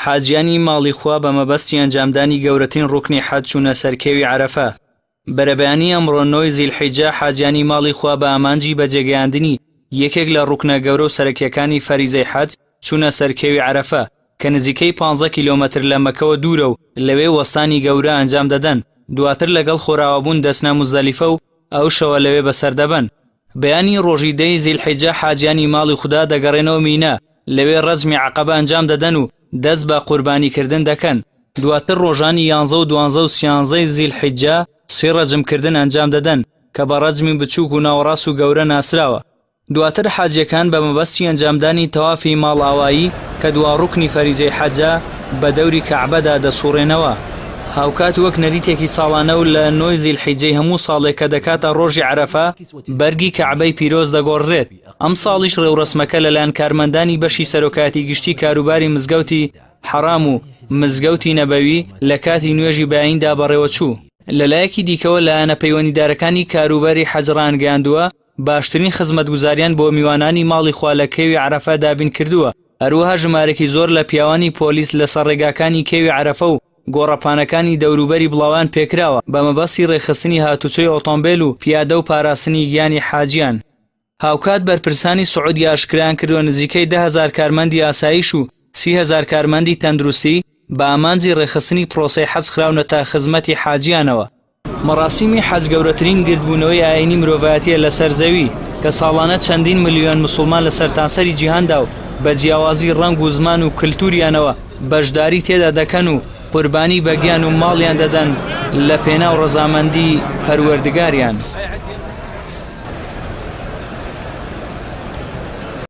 حاجیانی ماڵی خوا بە مەبەستی ئەنجامدانی گەورەترین ڕوکنی حەج چوونە سەر کێوی عەرەفە. بەرەبەیانی ئەمڕۆ نۆی زیلحیجە حاجیانی ماڵی خوا بە ئامانجی بەجێگەیاندنی یەکێک لە ڕوکنە گەورە و سەرەکییەکانی فەریزەی حەج چوونە سەر کێوی عەرەفە کە نزیکەی 15 کیلۆمەتر لە مەکەوە دوورە و لەوێ وەستانی گەورە ئەنجام دەدەن، دواتر لەگەڵ خۆراوابوون دەچنە موزدەلیفە و ئەو شەوە لەوێ بەسەر دەبەن. بەیانی ڕۆژی دەی زیلحیجە حاجیانی ماڵی خودا دەگەڕێنەوە مینا، لەوێ ڕەجمی عەقەبە ئەنجام دەدەن و دەست بە قوربانیکردن دەکەن، دواتر ڕۆژانی یانزە و دوانزە و سیانزەی زیلحیجە سێ ڕەجمکردن ئەنجام دەدەن کە بە ڕەجمی بچووک و ناوەڕاست و گەورە ناسراوە. دواتر حاجیەکان بە مەبەستی ئەنجامدانی تەوافی ماڵئاوایی کە دوا ڕوکنی فەریزەی حەجە بە دەوری کەعبەدا دەسوڕێنەوە. هاوکات وەک نەریتێکی ساڵانە و لە نۆی زیلحیجەی هەموو ساڵێک کە دەکاتە ڕۆژی عەرەفە بەرگی کەعبەی پیرۆز دەگۆڕرێت، ئەمساڵیش ڕێوڕەسمەکە لەلایەن کارمەندانی بەشی سەرۆکایەتی گشتی کاروباری مزگەوتی حەرام و مزگەوتی نەبەوی لە کاتی نوێژی باییندا بەڕێوەچوو. لەلایەکی دیکەوە لایەنە پەیوەندیدارەکانی کاروباری حەج ڕایانگەیاندووە، باشترین خزمەتگوزاریان بۆ میوانانی ماڵی خوا لە کێوی عەرەفە دابین کردووە، هەروەها ژمارەکی زۆر لە پیاوانی پۆلیس لەسەر ڕێگاکانی کێوی عەرەفە و گۆڕەپانەکانی دەوروبەری بڵاوەیان پێکراوە بە مەبەستی ڕێکخستنی هاتوچۆی ئۆتۆمبێل و پیادە و پاراستنی گیانی حاجیان. هاوکات بەرپرسانی سعودیە ئاشکرایان کردووە نزیکەی 10,000 کارمەندی ئاسایش و 30,000 کارمەندی تەندروستی بە ئامانجی ڕێکخستنی پرۆسەی حەج خراونەتە خزمەتی حاجیانەوە. مەراسیمی حەج گەورەترین گردبوونەوەی ئایینی مرۆڤایەتییە لەسەر زەوی، کە ساڵانە چەندین ملیۆن مسوڵمان لە سەرتاسەری جیهاندا و بە جیاوازی ڕەنگ و زمان و کلتوریانەوە بەشداری تێدا دەکەن و قوربانی بە گیان و ماڵیان دەدەن لە پێناو ڕەزامەندی پەروەردگاریان.